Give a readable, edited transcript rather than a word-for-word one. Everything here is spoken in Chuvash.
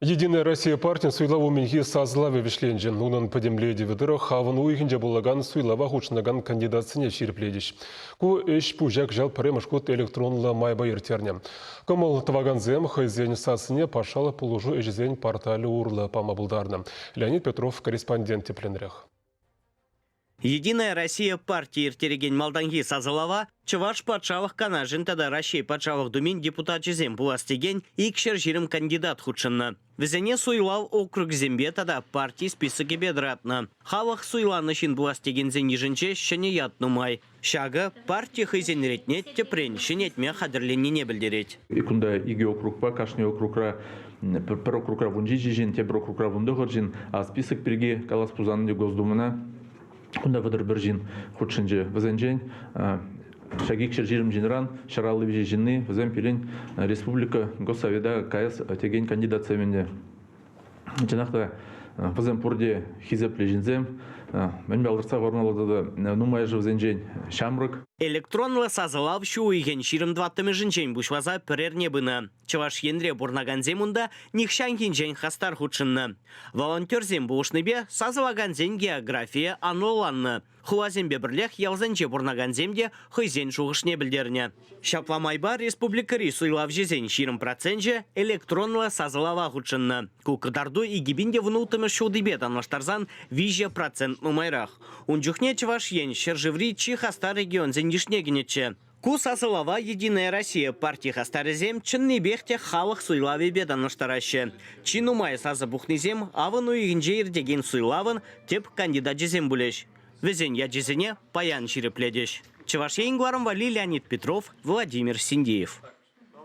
Единая Россия партин суйлав умӗнхи сасӑлавӗ вӗҫленчӗ. Унӑн пӗтӗмлетӗвӗ тӑрӑх авӑн уйӑхӗнче пулакан суйлава хутшӑнакан кандидатсене ҫирӗплетӗҫ. Ку ӗҫ-пуҫа кӑҫал пӗрремӗш хут электронлӑ майпа ирттернӗ. Кӑмӑл тӑвакансем хӑйсен сассине патшалӑх пулӑшу ӗҫӗсен порталӗ урлӑ пама пултарнӑ. Леонид Петров корреспондент тӗплӗнрех. Единая Россия парти ирттерекен малтанхи сасӑлава Чӑваш Патшалӑх Канашӗн тата Раҫҫей Патшалӑх Думин депутачӗсем пулас текен 220 кандидат хутшӑннӑ. Вӗсене суйлав округӗсемпе тата парти списокӗпе тӑратнӑ. Халӑх суйланӑ ҫын пулас текенсен йышӗнче ҫӗнӗ ят нумай. Ҫакӑ парти хӑйсен ретне тӗпрен ҫӗнетме хатӗрленнине пӗлтерет. Кунта икӗ округпа кашни округра пӗр округра 17 ҫын, тепӗр округра 19 ҫын. А список пирки калас пулсан Госдумӑна кунта 31 ҫын хутшӑнчӗ. Вӗсенчен ҫак 220 ҫынран 153 ҫынни вӗсем пирӗн республика Госсовета каяс текен кандидатсем ӗнтӗ. Чӑнах та, вӗсем пурте хисеплӗ ҫынсем. Мӗн палӑртса хӑвармалла тата нумайӑшӗ вӗсенчен ҫамрӑк. Электронлӑ сасӑлав ҫу уйӑхӗн 24-мӗшӗнчен пуҫласа пӗр эрне пынӑ. Чӑваш Енре пурӑнакансем унта нихҫанхинчен хастар хутшӑннӑ. Волонтерсем пулӑшнипе сасӑлакансен географийӗ анлӑланнӑ. Хуласемпе пӗрлех ялсенче пурӑнакансем те хӑйсен шухӑшне пӗлтернӗ. Ҫапла майпа республикӑри суйлавҫӑсен 20 проценчӗ электронлӑ сасӑлава хутшӑннӑ. Ку кӑтарту 2016 ҫултипе танлаштарсан 3% нумайрах. Ун чухне Чӑваш Ен ҫӗршыври чи хастар регионсен йышне кӗнӗччӗ. Ку сасӑлава «Единая Россия» парти хастарӗсем чӑннипех те халӑх суйлавӗпе танлаштараҫҫӗ. Чи нумай сасӑ пухнисем авӑн уйӑхӗнче иртекен суйлавӑн тӗп кандидачӗсем пулӗҫ. Вӗсен ячӗсене паян ҫирӗплетӗҫ. Чӑваш Ен кӑларӑм валли Леонид Петров, Владимир Синдеев.